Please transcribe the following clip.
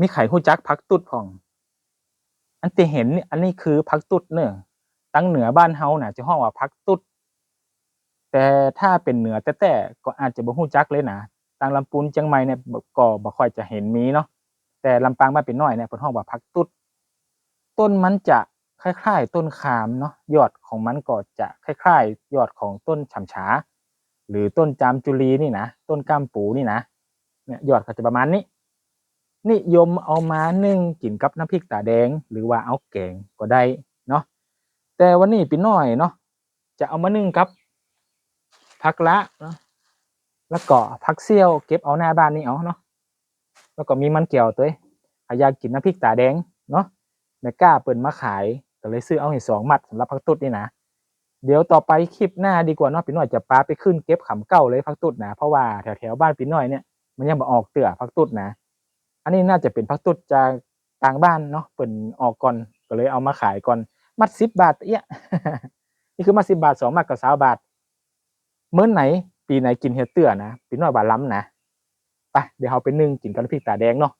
ມີໃຜຮູ້ຈັກຜັກຕຸດພ້ອງ? ອັນທີ່ເຫັນນີ້ ອັນນີ້ຄືຜັກຕຸດເນີ. ທາງເໜືອບ້ານເຮົານະຈະຮ້ອງວ່າຜັກຕຸດ, ແຕ່ຖ້າເປັນເໜືອແທ້ໆກໍອາດຈະບໍ່ຮູ້ຈັກເລີຍນະ. ທາງລຳປູນ ຈຽງໃໝ່ນີ້ກໍບໍ່ຄ່ອຍຈະເຫັນມີເນາະ, ແຕ່ລຳປາງ ບ້ານປີນ້ອຍນີ້ ເພິ່ນຮ້ອງວ່າຜັກຕຸດ. ຕົ້ນມັນຈະຄ້າຍໆຕົ້ນຄາມເນາະ, ຍອດຂອງມັນກໍຈະຄ້າຍໆຍອດຂອງຕົ້ນສຳຊາ ຫຼື ຕົ້ນຈາມຈຸລີນີ້ນະ, ຕົ້ນກ້າມປູນີ້ນະ. ເນຍ ຍອດເຂົາຈະປະມານນີ້. ນິຍົມເອົາມາໜຶ້ງກິນກັບນ້ຳພລິກຕາແດງ ຫຼືວ່າເອົາແກງກໍໄດ້ເນາະ. ແຕ່ວັນນີ້ປີນ້ອຍເນາະ ຈະເອົາມາໜຶ້ງກັບຜັກລະເນາະ, ແລ້ວກໍຜັກສ່ຽວເກັບເອົາໜ້າບ້ານນີ້ເອົາເນາະ, ແລ້ວກໍມີມັນແກວຕົວເອງ. ໃຜຢາກກິນນ້ຳພລິກຕາແດງເນາະ, ແມ່ຄ້າເພິ່ນມາຂາຍ ກໍເລີຍຊື້ເອົາໃຫ້ສອງມັດ ສຳລັບຜັກຕຸດນີ້ນະ. ດຽວຕໍ່ໄປຄລິບໜ້າດີກວ່າເນາະ, ປີນ້ອຍຈະພາໄປຂຶ້ນເກັບຂຳເກົ່າເລີຍຜັກຕຸດນະ, ເພາະວ່າແຖວໆບ້ານປີນ້ອຍເນຍ ມັນຍັງບໍ່ອອກເທື່ອຜັກຕຸດນະ. ອັນນີ້ໜ້າຈະເປັນຜັກຕຸດຈາກຕ່າງບ້ານເນາະ, ເພິ່ນອອກກ່ອນ ກໍເລີຍເອົາມາຂາຍກ່ອນ. ມັດສິບບາດເອະ. ນີ້ຄືມັດສິບບາດ, ສອງມັດກໍຊາວບາດ. ເມີ້ນໃດປີໃດກິນເຮັດເທື່ອນະ, ປີນ້ອຍວ່າລຳນະ. ໄປ ດຽວເຮົາໄປໜຶ້ງກິນກັບນ້ຳພລິກຕາແດງເນາະ.